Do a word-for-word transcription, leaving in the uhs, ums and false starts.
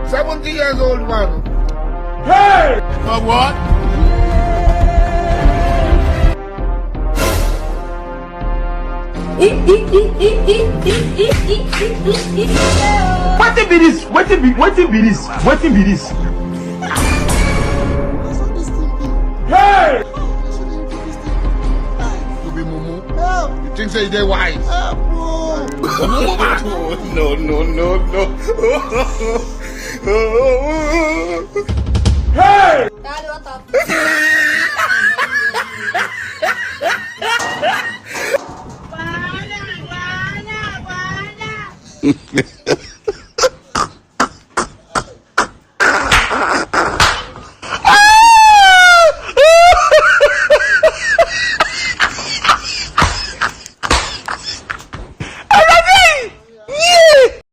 Seventy years old man. Hey! For what? Wetin be this? Wetin be wetin be this? Wetin be this? Hey! You be mumu. You think say you dey wise? No, no, no, no. Hey!